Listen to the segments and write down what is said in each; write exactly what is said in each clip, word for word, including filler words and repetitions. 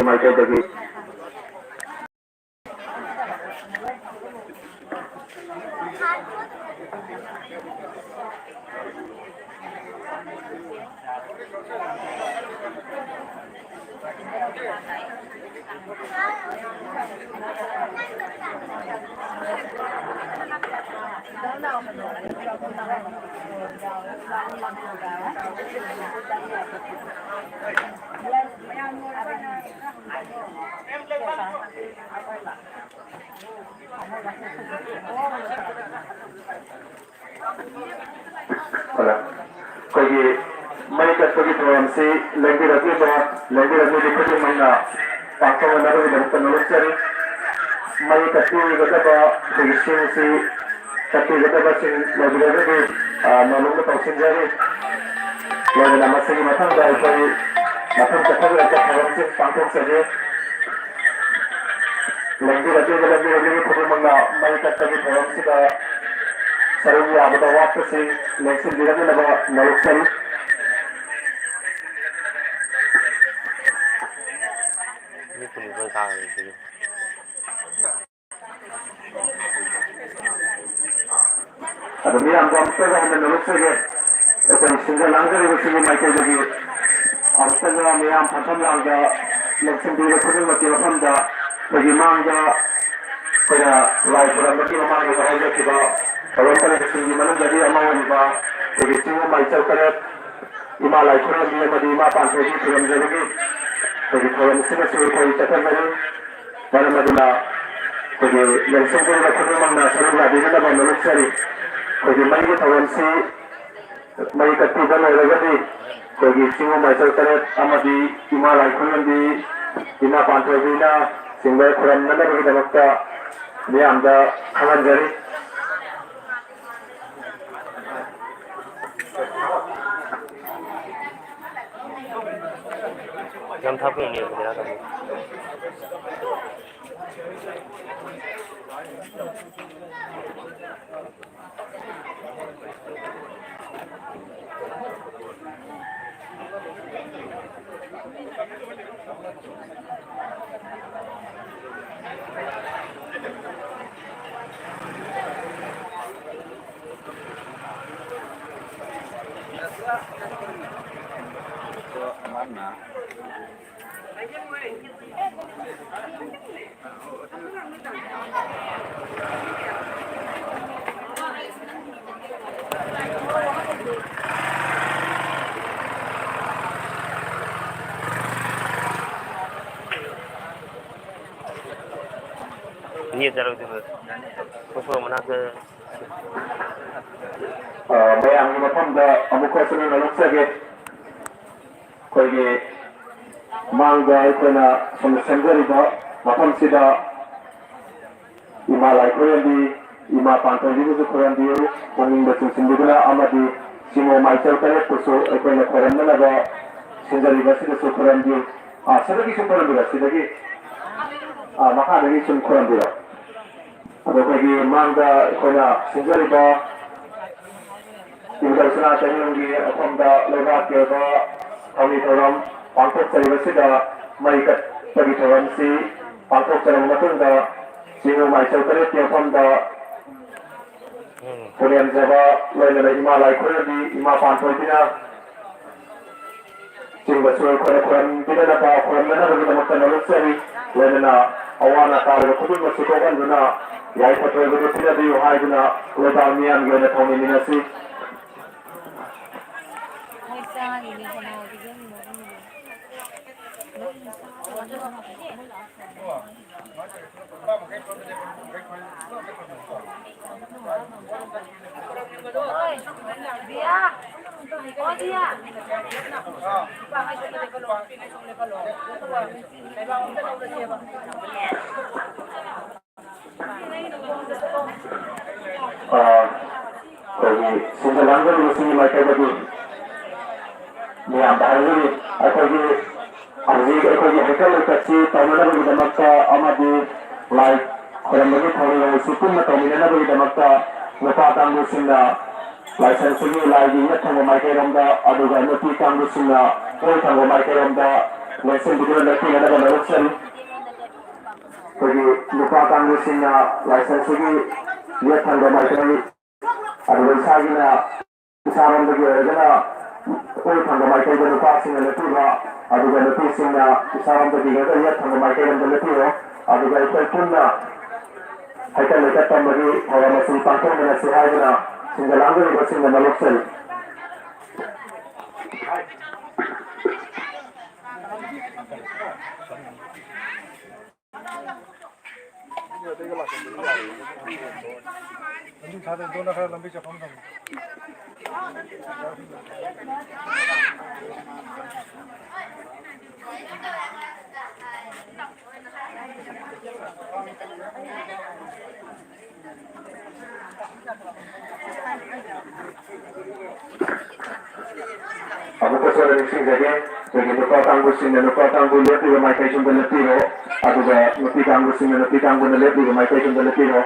ꯃꯥꯏꯀꯩꯗꯒꯤ꯫ ꯑꯩꯈꯣꯏꯒꯤ ꯃꯩ ꯀꯠꯄꯒꯤ ꯊꯧꯔꯝꯁꯤ ꯂꯦꯡꯕꯤꯔꯛꯂꯤꯕ, ꯂꯦꯡꯕꯤꯔꯛꯂꯤꯕ ꯈꯨꯗꯤꯡꯃꯛꯅ ꯄꯥꯡꯊꯣꯛꯅꯅꯕꯒꯤꯗꯃꯛꯇ ꯅꯣꯂꯨꯛꯆꯔꯤ꯫ ꯃꯩ ꯀꯠꯄꯤꯒꯗꯕ ꯑꯩꯈꯣꯏꯒꯤ ꯁꯤꯡꯁꯤ ꯀꯠꯄꯤꯒꯗꯕꯁꯤꯡ ꯂꯩꯕꯤꯔꯒꯗꯤ, ꯑ, ꯅꯣꯂꯨꯛꯅ ꯇꯧꯁꯤꯟꯖꯔꯤ꯫ ꯂꯣꯏꯅꯅ ꯃꯁꯤꯒꯤ ꯃꯊꯪꯗ ꯑꯩꯈꯣꯏ ꯃꯊꯪ ꯆꯠꯊꯕꯤꯔꯛꯄ ꯊꯧꯔꯝꯁꯤꯡ ꯄꯥꯡꯊꯣꯛꯆꯒꯦ꯫ ꯂꯦꯡꯕꯤꯔꯛꯂꯤꯕ, ꯂꯦꯡꯕꯤꯔꯛꯂꯤꯕ ꯈꯨꯗꯤꯡꯃꯛꯅ ꯃꯩ ꯀꯠꯄꯒꯤ ꯊꯧꯔꯝꯁꯤꯗ ꯁꯔꯨꯛ ꯌꯥꯕꯗ ꯋꯥꯠꯄꯁꯤꯡ ꯂꯦꯡꯁꯤꯟꯕꯤꯔꯛꯅꯅꯕ ꯅꯣꯂꯨꯛꯆꯔꯤ꯫ ꯑꯗꯨ ꯃꯤꯌꯥꯝꯗ ꯑꯃꯨꯛꯇꯒ ꯍꯟꯅ ꯅꯣꯂꯨꯛꯆꯒꯦ꯫ ꯑꯩꯈꯣꯏ ꯁꯤꯟꯖ ꯂꯥꯡꯖꯔꯤꯕꯁꯤꯡꯒꯤ ꯃꯥꯏꯀꯩꯗꯒꯤ ꯑꯃꯨꯛꯇꯒ ꯃꯤꯌꯥꯝ ꯐꯝꯐꯝ ꯂꯥꯡꯗ ꯂꯦꯡꯁꯤꯟꯕꯤꯔꯤꯕ ꯈꯨꯗꯤꯡꯃꯛꯀꯤ ꯃꯐꯝꯗ ꯑꯩꯈꯣꯏꯒꯤ ꯃꯥꯡꯗ ꯑꯩꯈꯣꯏꯅ ꯂꯥꯏ ꯈꯨꯔꯝꯕꯒꯤ ꯃꯃꯥꯡꯗ ꯍꯥꯏꯖꯈꯤꯕ ꯊꯧꯔꯝ ꯄꯔꯦꯡꯁꯤꯡꯒꯤ ꯃꯅꯨꯡꯗꯒꯤ ꯑꯃ ꯑꯣꯏꯔꯤꯕ ꯑꯩꯈꯣꯏꯒꯤ ꯆꯤꯡꯉꯨ ꯃꯥꯏꯆꯧ ꯇꯔꯦꯠ, ꯏꯃꯥ ꯂꯥꯏ ꯈꯨꯔꯝꯕꯤ ꯑꯃꯗꯤ ꯏꯃꯥ ꯄꯥꯟꯊꯣꯏꯕꯤ ꯈꯨꯔꯨꯝꯖꯕꯒꯤ ꯑꯩꯈꯣꯏꯒꯤ ꯊꯧꯔꯝꯁꯤꯡ ꯑꯁꯤ ꯑꯩꯈꯣꯏ ꯆꯠꯊꯖꯔꯤ꯫ ꯃꯔꯝ ꯑꯗꯨꯅ ꯑꯩꯈꯣꯏꯒꯤ ꯂꯦꯡꯁꯤꯟꯕꯤꯔꯤꯕ ꯈꯨꯗꯤꯡꯃꯛꯅ ꯁꯔꯨꯛ ꯌꯥꯕꯤꯅꯅꯕ ꯅꯣꯂꯨꯛꯆꯔꯤ꯫ ꯑꯩꯈꯣꯏꯒꯤ ꯃꯩꯒꯤ ꯊꯧꯔꯝꯁꯤ ꯃꯩ ꯀꯠꯄꯤꯕ ꯂꯣꯏꯔꯒꯗꯤ ꯑꯩꯈꯣꯏꯒꯤ ꯆꯤꯡꯉꯨ ꯃꯥꯏꯆꯧ ꯇꯔꯦꯠ ꯑꯃꯗꯤ ꯏꯃꯥ ꯂꯥꯏ ꯈꯨꯔꯨꯝꯕꯤ, ꯏꯃꯥ ꯄꯥꯟꯊꯣꯏꯕꯤꯅ ꯆꯤꯡꯕ ꯈꯨꯔꯨꯝꯅꯅꯕꯒꯤꯗꯃꯛꯇ ꯃꯤꯌꯥꯝꯗ ꯈꯪꯍꯟꯖꯔꯤ꯫ ꯌꯥꯝ ꯊꯥꯞꯄ ꯌꯦꯡꯉꯦ, ꯕꯦꯔꯥ ꯀꯥꯏ꯫ ꯅꯦꯠ ꯌꯥꯔꯣꯏꯗꯕ꯫ ꯃꯐꯝ ꯃꯅꯥꯛꯇ꯫ ꯑ, ꯃꯌꯥꯝꯒꯤ ꯃꯐꯝꯗ ꯑꯃꯨꯛ ꯈꯔꯁꯨ ꯅꯛꯅ ꯂꯧꯖꯒꯦ꯫ ꯑꯩꯈꯣꯏꯒꯤ ꯃꯥꯡꯗ ꯑꯩꯈꯣꯏꯅ ꯁꯨꯝ ꯁꯦꯝꯖꯔꯤꯕ ꯃꯐꯝꯁꯤꯗ ꯏꯃꯥ ꯂꯥꯏ ꯈꯨꯔꯨꯝꯕꯤ, ꯏꯃꯥ ꯄꯥꯟꯊꯣꯏꯕꯤꯕꯨꯁꯨ ꯈꯨꯔꯨꯝꯕꯤꯌꯨ, ꯄꯨꯛꯅꯤꯡꯗ ꯆꯤꯡꯁꯤꯟꯕꯤꯗꯨꯅ ꯑꯃꯗꯤ ꯆꯤꯡꯉꯨ ꯃꯥꯏꯆꯧ ꯇꯔꯦꯠꯄꯨꯁꯨ ꯑꯩꯈꯣꯏꯅ ꯈꯨꯔꯨꯝꯅꯅꯕ ꯁꯤꯟꯖꯔꯤꯕꯁꯤꯗꯁꯨ ꯈꯨꯔꯨꯝꯕꯤꯌꯨ꯫ ꯑꯥ, ꯁꯤꯗꯒꯤ ꯁꯨꯝ ꯈꯨꯔꯨꯝꯕꯤꯔꯣ, ꯁꯤꯗꯒꯤ, ꯑꯥ, ꯃꯈꯥꯗꯒꯤ ꯁꯨꯝ ꯈꯨꯔꯨꯝꯕꯤꯔꯣ꯫ ꯑꯗꯣ ꯑꯩꯈꯣꯏꯒꯤ ꯃꯥꯡꯗ ꯑꯩꯈꯣꯏꯅ ꯁꯤꯟꯖꯔꯤꯕ ꯏꯕꯨꯙꯧ ꯁꯅꯥ ꯆꯩꯅꯨꯡꯒꯤ ꯃꯐꯝꯗ ꯂꯩꯕꯥꯛꯀꯤ ꯑꯣꯏꯕ ꯊꯧꯅꯤ ꯊꯧꯔꯝ ꯄꯥꯡꯊꯣꯛꯆꯔꯤꯕꯁꯤꯗ ꯃꯩ ꯀꯠꯄꯒꯤ ꯊꯧꯔꯝꯁꯤ ꯄꯥꯡꯊꯣꯛꯆꯔꯕ ꯃꯇꯨꯡꯗ ꯆꯤꯡꯉꯨ ꯃꯥꯏꯆꯧ ꯇꯔꯦꯠꯀꯤ ꯃꯐꯝꯗ ꯄꯨꯔꯦꯝꯖꯕ ꯂꯣꯏꯅꯅ ꯏꯃꯥ ꯂꯥꯏ ꯈꯨꯔꯨꯝꯕꯤ, ꯏꯃꯥ ꯄꯥꯟꯊꯣꯏꯕꯤꯅ ꯆꯤꯡꯕꯁꯨ ꯑꯩꯈꯣꯏꯅ ꯈꯨꯔꯨꯝꯕꯤꯅꯅꯕ, ꯈꯨꯔꯨꯝꯅꯅꯕꯒꯤꯗꯃꯛꯇ ꯅꯣꯂꯨꯛꯆꯔꯤ꯫ ꯂꯣꯏꯅꯅ ꯑꯋꯥ ꯑꯅꯥ ꯇꯥꯔꯤꯕ ꯈꯨꯗꯤꯡꯃꯛꯁꯨ ꯀꯣꯛꯍꯟꯗꯨꯅ ꯌꯥꯏꯐ ꯊꯣꯏꯕꯗꯨ ꯄꯤꯅꯕꯤꯌꯨ ꯍꯥꯏꯗꯨꯅ ꯂꯩꯕꯥꯛ ꯃꯤꯌꯥꯝꯒꯤ ꯑꯣꯏꯅ ꯊꯧꯅꯤꯃꯤꯟꯅꯁꯤ꯫ ꯑ, ꯑꯩꯈꯣꯏꯒꯤ ꯁꯤꯟꯖ ꯂꯥꯡꯖꯔꯤꯕꯁꯤꯡꯒꯤ ꯃꯥꯏꯀꯩꯗꯒꯤ ꯃꯤꯌꯥꯝꯗ ꯍꯥꯏꯖꯔꯤ, ꯑꯩꯈꯣꯏꯒꯤ ꯍꯧꯖꯤꯛ ꯑꯩꯈꯣꯏꯒꯤ ꯍꯩꯀꯠ ꯂꯩꯀꯠꯁꯤ ꯇꯧꯅꯅꯕꯒꯤꯗꯃꯛꯇ ꯑꯃꯗꯤ ꯂꯥꯏ ꯈꯣꯏꯔꯝꯕꯒꯤ ꯊꯧꯔꯝ ꯑꯁꯤ ꯄꯨꯟꯅ ꯇꯧꯃꯤꯟꯅꯅꯕꯒꯤꯗꯃꯛꯇ ꯅꯨꯄꯥ ꯀꯥꯡꯕꯨꯁꯤꯡꯅ ꯂꯥꯏꯁꯪꯁꯤꯒꯤ ꯂꯥꯏꯒꯤ ꯌꯦꯠ ꯊꯪꯕ ꯃꯥꯏꯀꯩꯔꯣꯝꯗ, ꯑꯗꯨꯒ ꯅꯨꯄꯤ ꯀꯥꯡꯕꯨꯁꯤꯡꯅ ꯑꯣꯏ ꯊꯪꯕ ꯃꯥꯏꯀꯩꯔꯣꯝꯗ ꯂꯦꯡꯁꯤꯟꯕꯤꯗꯨꯅ ꯂꯦꯞꯄꯤꯒꯅꯕ ꯅꯣꯂꯨꯛꯆꯔꯤ꯫ ꯑꯩꯈꯣꯏꯒꯤ ꯅꯨꯄꯥ ꯀꯥꯡꯕꯨꯁꯤꯡꯅ ꯂꯥꯏꯁꯪꯁꯤꯒꯤ ꯌꯦꯠ ꯊꯪꯕ ꯃꯥꯏꯀꯩ, ꯑꯗꯨꯒ ꯏꯁꯥꯒꯤꯅ ꯏꯁꯥꯔꯣꯝꯗꯒꯤ ꯑꯣꯏꯔꯒꯅ ꯑꯣꯏ ꯊꯪꯕ ꯃꯥꯏꯀꯩꯗ ꯅꯨꯄꯥꯁꯤꯡꯅ ꯂꯦꯞꯄꯤꯕ, ꯑꯗꯨꯒ ꯅꯨꯄꯤꯁꯤꯡꯅ ꯏꯁꯥꯔꯣꯝꯗꯒꯤ ꯑꯣꯏꯔꯒ ꯌꯦꯠ ꯊꯪꯕ ꯃꯥꯏꯀꯩꯔꯣꯝꯗ ꯂꯦꯞꯄꯤꯔꯣ꯫ ꯑꯗꯨꯒ ꯑꯩꯈꯣꯏ ꯄꯨꯟꯅ ꯍꯩꯀꯠ ꯂꯩꯀꯠ ꯇꯝꯕꯒꯤ ꯊꯧꯔꯝ ꯑꯁꯤ ꯄꯥꯡꯊꯣꯛꯃꯤꯟꯅꯁꯤ ꯍꯥꯏꯗꯨꯅ ꯁꯤꯡꯗ ꯂꯥꯡꯖꯔꯤꯕꯁꯤꯡꯅ ꯅꯣꯂꯨꯛꯆꯔꯤ꯫ ꯑꯃꯨꯛꯀꯁꯨ ꯑꯩꯅ ꯅꯤꯡꯁꯤꯡꯖꯒꯦ, ꯑꯩꯈꯣꯏꯒꯤ ꯅꯨꯄꯥ ꯀꯥꯡꯕꯨꯁꯤꯡꯅ ꯅꯨꯄꯥ ꯀꯥꯡꯕꯨ ꯂꯦꯞꯂꯤꯕ ꯃꯥꯏꯀꯩꯁꯤꯡꯗ ꯂꯦꯞꯄꯤꯔꯣ, ꯑꯗꯨꯒ ꯅꯨꯄꯤ ꯀꯥꯡꯕꯨꯁꯤꯡꯅ ꯅꯨꯄꯤ ꯀꯥꯡꯕꯨꯅ ꯂꯦꯞꯂꯤꯕ ꯃꯥꯏꯀꯩꯁꯤꯡꯗ ꯂꯦꯞꯄꯤꯔꯣ,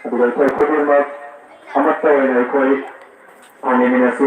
ꯑꯗꯨꯒ ꯑꯩꯈꯣꯏ ꯈꯨꯗꯤꯡꯃꯛ ꯑꯃꯠꯇ ꯑꯣꯏꯅ ꯑꯩꯈꯣꯏ ꯊꯧꯅꯤꯃꯤꯟꯅꯁꯤ꯫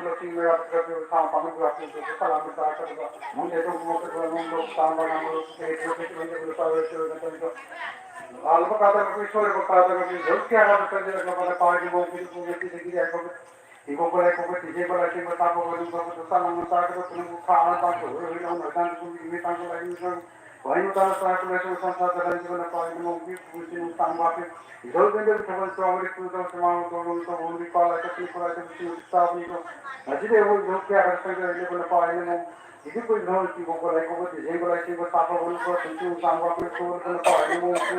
ꯂꯧꯁꯤꯡ ꯃꯌꯥꯝ ꯈꯔ ꯄꯤꯕ ꯊꯥ ꯄꯥꯡꯕ ꯄꯨꯔꯛꯄ ꯁꯂꯥꯝ ꯃꯆꯥ ꯈꯔ ꯃꯨꯟꯗꯦ ꯇꯧꯕ ꯃꯈꯣꯏ ꯃꯅꯨꯡꯗ ꯇꯥꯡꯕ ꯉꯝꯕ ꯂꯥꯜꯂꯕ ꯀꯥꯗ ꯑꯩꯈꯣꯏ ꯁꯣꯏꯔꯕ ꯀꯥꯗ ꯑꯩꯈꯣꯏ ꯍꯧꯖꯤꯛ ꯀꯌꯥ ꯀꯥꯗ ꯆꯪꯖꯔꯛꯂꯕ ꯄꯥꯔꯤꯕ ꯃꯑꯣꯡ ꯄꯤꯔꯤꯕ ꯃꯑꯣꯡ ꯑꯁꯤꯗꯒꯤꯗꯤ ꯑꯩꯈꯣꯏ ꯏꯕꯣꯛ ꯀꯣꯂꯥꯏ ꯀꯣꯛꯄ ꯇꯤꯖꯦ ꯀꯣꯂꯥꯏ ꯁꯦꯝꯕ ꯇꯥꯛꯄ ꯋꯥꯔꯤ ꯐꯕꯗ ꯆꯥꯛ ꯂꯥꯡꯕ ꯆꯥꯒꯗꯕ ꯄꯨꯝꯅꯃꯛ ꯊꯥ ꯑꯃ ꯄꯥꯡꯊꯣꯛ ꯂꯣꯏ ꯂꯣꯏꯅ ꯍꯧꯅꯔꯀꯥꯟꯗ ꯄꯨꯡ ꯅꯨꯃꯤꯠ ꯇꯥꯡ ꯀꯨꯟ ꯂꯥꯏꯅꯤꯡ ꯋꯥꯍꯩ ꯃꯇꯥꯡꯗ ꯆꯥꯛ ꯀꯣꯂꯥꯏ ꯁꯦꯝꯕ ꯁꯟꯁꯥ ꯆꯥꯍꯟꯈꯤꯕꯅ ꯄꯥꯔꯤꯕ ꯃꯑꯣꯡ ꯄꯤꯔꯤꯕ ꯃꯑꯣꯡ ꯄꯤꯔꯤꯕ ꯇꯥꯡ ꯕꯥꯞ ꯄꯤ ꯏꯁꯣꯔ ꯀꯩꯗꯧꯕ ꯊꯕꯛ ꯆꯥꯎꯕꯗꯤ ꯀꯨꯏꯗꯧ ꯁꯃꯥꯡ ꯇꯧꯔꯨ ꯇꯧꯕ ꯍꯧꯖꯤꯛ ꯄꯥꯜꯂ ꯆꯠꯄꯅꯤ ꯈꯣꯠꯂ ꯆꯠꯄꯁꯤꯡ ꯆꯥꯕꯅꯤꯀꯣ꯫ ꯃꯁꯤꯗ ꯑꯩꯈꯣꯏ ꯏꯁꯣꯔ ꯀꯌꯥ ꯈꯔ ꯆꯪꯖꯔꯛꯂꯦ ꯑꯩꯈꯣꯏꯅ ꯄꯥꯔꯤꯕ ꯃꯑꯣꯡ ꯏꯗꯤ ꯀꯨꯏꯗꯧ ꯏꯕꯣꯛ ꯀꯣꯂꯥꯏ ꯀꯣꯛꯄ ꯇꯤꯖꯦ ꯀꯣꯂꯥꯏ ꯁꯦꯝꯕ ꯇꯥꯛꯄ ꯋꯥꯔꯤ ꯐꯕ ꯇꯨꯡꯁꯨ ꯇꯥꯡ ꯕꯥꯞ ꯄꯤ ꯏꯁꯣꯔ ꯑꯩꯈꯣꯏꯅ ꯄꯥꯔꯤꯕ ꯃꯑꯣꯡ ꯄꯤ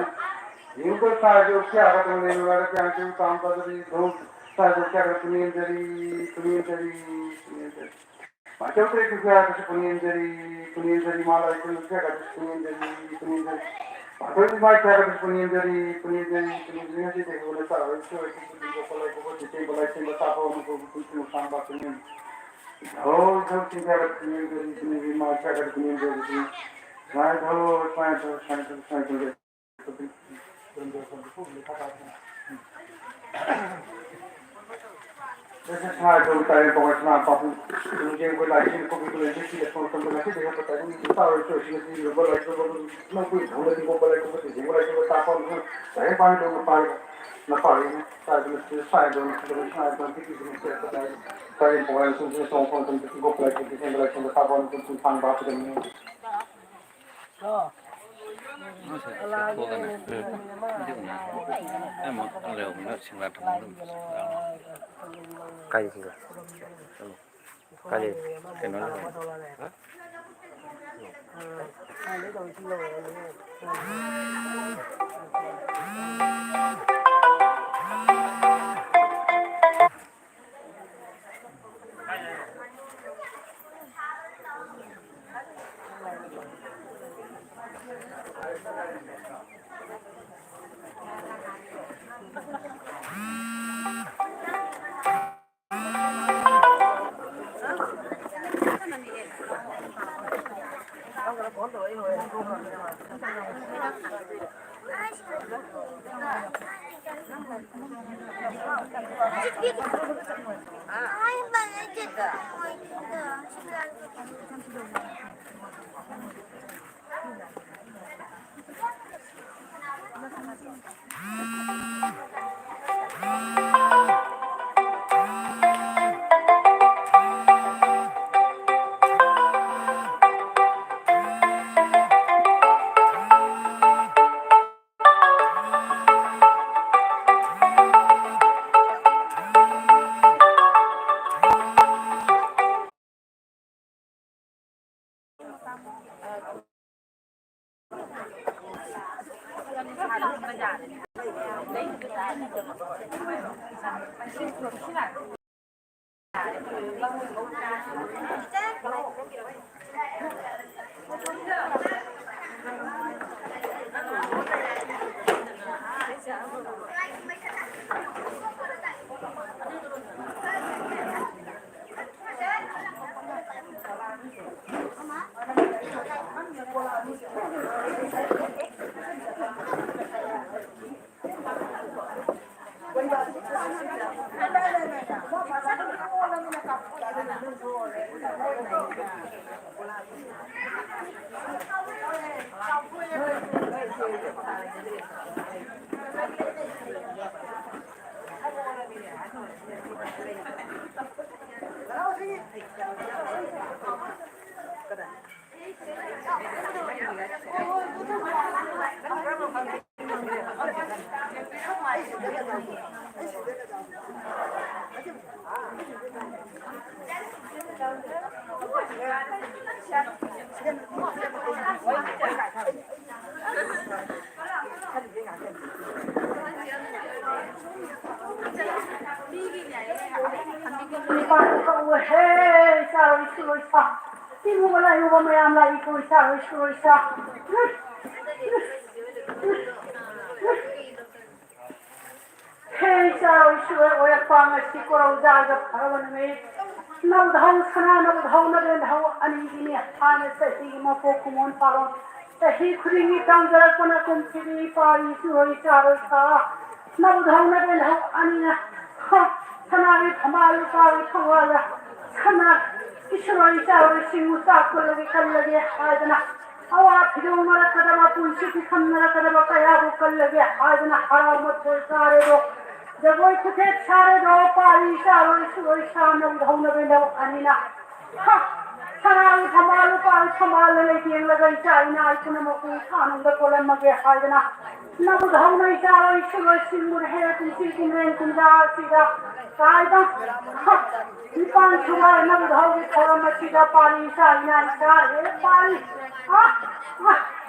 ꯌꯦꯡꯕ ꯁꯥꯔꯁꯨ ꯀꯌꯥ ꯈꯛꯇꯪ ꯂꯩꯔꯨꯔꯒ ꯀꯌꯥꯁꯨ ꯇꯥꯡ ꯇꯥꯗꯗꯤ ꯙꯨꯝ ꯁꯥꯔꯁꯨ ꯀꯌꯥ ꯈꯛ ꯄꯨꯅꯦꯝꯖꯔꯤ, ꯄꯨꯅꯦꯝꯖꯔꯤ, ꯄꯨꯅꯦꯝꯖꯔꯤ꯫ ꯃꯥꯏꯀꯩ ꯇꯔꯦꯠꯁꯨ ꯀꯌꯥ ꯈꯛꯁꯨ ꯄꯨꯅꯦꯝꯖꯔꯤ, ꯄꯨꯅꯦꯝꯖꯔꯤ꯫ ꯃꯥ ꯂꯥꯏ ꯀꯨꯟ ꯀꯌꯥ ꯈꯛꯁꯨ ꯄꯨꯅꯦꯝꯖꯔꯤ, ꯄꯨꯅꯦꯝꯖꯔꯤ꯫ ꯃꯥꯏꯀꯩ ꯃꯥꯏ ꯀꯌꯥ ꯈꯛꯁꯨ ꯄꯨꯅꯦꯝꯖꯔꯤ, ꯄꯨꯅꯦꯝꯖꯔꯤ, ꯄꯨꯅꯦꯝꯖꯔꯤ꯫ ꯉꯁꯤꯗꯒꯤ ꯍꯧꯅ ꯆꯥꯔꯣꯏ ꯁꯣꯏ ꯁꯤꯡꯕ ꯂꯥꯏ ꯁꯦꯝꯕ ꯇꯥꯛꯄ ꯑꯃꯁꯨ ꯄꯨꯟꯁꯤ ꯅꯨꯡꯁꯥꯡ ꯄꯥꯛꯇꯨꯅꯤ꯫ ꯍꯣ ꯏꯊꯧ ꯆꯤꯡ ꯀꯌꯥ ꯈꯛ ꯄꯨꯅꯦꯝꯖꯔꯤ, ꯄꯨꯅꯦꯝꯖꯔꯤ꯫ ꯃꯥ ꯀꯌꯥ ꯈꯛ ꯄꯨꯅꯦꯝꯖꯔꯤ꯫ ꯁꯨꯃꯥꯏꯅ ꯇꯧ, ꯁꯨꯃꯥꯏꯅ ꯇꯧ, ꯁꯨꯃꯥꯏꯅ ꯇꯧ, ꯁꯨꯃꯥꯏꯅ ꯇꯧ꯫ ꯀꯥꯏꯗ ꯁꯤꯡꯒ? ꯀꯥꯏꯗ? ꯀꯩꯅꯣ ꯂꯩ꯫ ꯍꯦ, ꯏꯆꯥ ꯍꯣꯏ, ꯏꯁꯨ ꯍꯣꯏ, ꯏꯁꯥ꯫ ꯏꯃꯨꯡ ꯃꯅꯨꯡ ꯃꯌꯥꯝ ꯂꯥꯛꯏꯀꯣ, ꯏꯆꯥ ꯍꯣꯏ, ꯏꯁꯨ ꯍꯣꯏ, ꯏꯁꯥ꯫ ꯍꯦ ꯏꯆꯥ ꯏꯁꯨ ꯑꯣꯏꯔꯛꯄ ꯉꯁꯤ ꯀꯣꯔꯧꯖꯥꯗ ꯐꯔꯕ ꯅꯨꯃꯤꯠ꯫ ꯅꯕꯨꯙꯧ ꯁꯅꯥ, ꯅꯕꯨꯙꯧ ꯅꯔꯦꯟ ꯙꯧ ꯑꯅꯤꯒꯤꯅꯤ꯫ ꯍꯥꯟꯅ ꯆꯍꯤꯒꯤ ꯃꯄꯣꯛ ꯀꯨꯝꯑꯣꯟ ꯄꯥꯜꯂꯣꯟ ꯆꯍꯤ ꯈꯨꯗꯤꯡꯒꯤ ꯇꯝꯖꯔꯛꯄꯅ ꯀꯨꯝꯁꯤꯗꯤ ꯏꯄꯥ ꯏꯁꯨ ꯏꯆꯥ ꯏꯁꯥ ꯅꯕꯨꯙꯧ ꯅꯔꯦꯟ ꯙꯧ ꯑꯅꯤꯅ ꯁꯅꯥꯒꯤ ꯊꯝꯕꯥꯜ ꯂꯨꯄꯥꯒꯤ ꯊꯧꯋꯥꯜꯗ ꯁꯅꯥ, ꯏꯁꯨꯔꯣꯏ ꯏꯆꯥꯔꯣꯏꯁꯤꯡꯕꯨ ꯆꯥꯛ ꯀꯜꯂꯒꯦ ꯀꯜꯂꯒꯦ ꯍꯥꯏꯗꯅ, ꯑꯋꯥ ꯐꯤꯗꯣꯡꯅꯔꯛꯀꯗꯕ, ꯄꯨꯟꯁꯤ ꯄꯤꯈꯝꯅꯔꯛꯀꯗꯕ ꯀꯌꯥꯕꯨ ꯀꯜꯂꯒꯦ ꯍꯥꯏꯗꯅ ꯍꯔꯥꯎ ꯃꯊꯣꯏ ꯆꯥꯔꯦꯗꯣ, ꯖꯒꯣꯏ ꯈꯨꯊꯦꯛ ꯁꯥꯔꯦꯗꯣ, ꯄꯥꯔꯤ ꯏꯆꯥꯔꯣꯏ ꯏꯁꯨꯔꯣꯏ ꯏꯆꯥ ꯅꯧꯗꯧꯅꯕ ꯏꯅꯧ ꯑꯅꯤꯅ꯫ ꯍ! ꯁꯅꯥꯒꯤ ꯊꯝꯕꯥꯜ, ꯂꯨꯄꯥꯒꯤ ꯊꯝꯕꯥꯜꯅ ꯂꯩꯇꯦꯡꯂꯒ ꯏꯆꯥ ꯏꯅꯥ ꯄꯨꯝꯅꯃꯛꯄꯨ ꯏꯁꯥꯅꯨꯡꯗ ꯀꯣꯜꯂꯝꯃꯒꯦ ꯍꯥꯏꯗꯅ, ꯅꯕꯨꯗꯧꯅ ꯏꯆꯥꯔꯣꯏ ꯏꯁꯨꯔꯣꯏ ꯁꯤꯡꯕꯨ ꯍꯦꯛ ꯄꯨꯟꯁꯤ ꯀꯨꯝꯂꯦꯟ ꯀꯨꯝꯖꯥ ꯑꯁꯤꯗ ꯀꯥꯏꯗ, ꯍ! ꯅꯤꯄꯥꯟ ꯁꯨꯕ ꯅꯕꯨꯗꯧꯒꯤ ꯊꯧꯔꯝ ꯑꯁꯤꯗ ꯄꯥꯔꯤ ꯏꯆꯥ ꯏꯅꯥ ꯏꯆꯥ ꯍꯦꯛ ꯄꯥꯔꯤ꯫ ꯑ! ꯑ!